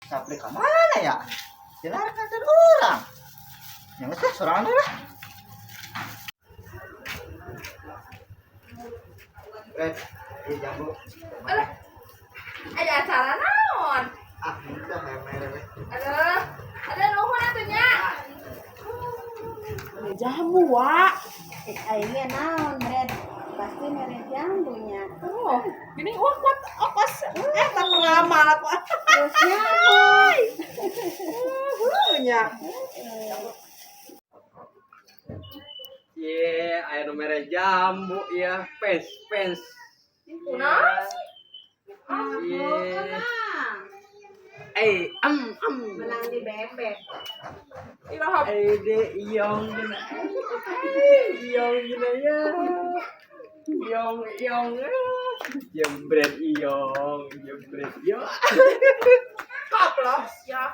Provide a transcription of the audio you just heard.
Sapri ka mana ya? Dilarang kan orang. Yang geus sorangan lah. Red, ieu jambu. Alah. Aya acara naon? Ah, itu mere we. Aduh, ada nuhun atuh nya. Jambu, Wak. Eh, aingnya naon, Red? Pasti mere jambunya. Oh, gini wah kuat okos. Eh, tak pengalaman aku. Terus nyaho. Nya. Ye, aya nu mere jambu ya, pes pes. Kunaon sih? Ye. Eh, am am. Menang di bebek. Iraha. Eh, de iyong gina. Eh, iyong gina ya. Iyong iyong. Jembret iyong, jembret iyong. Kaplos ya.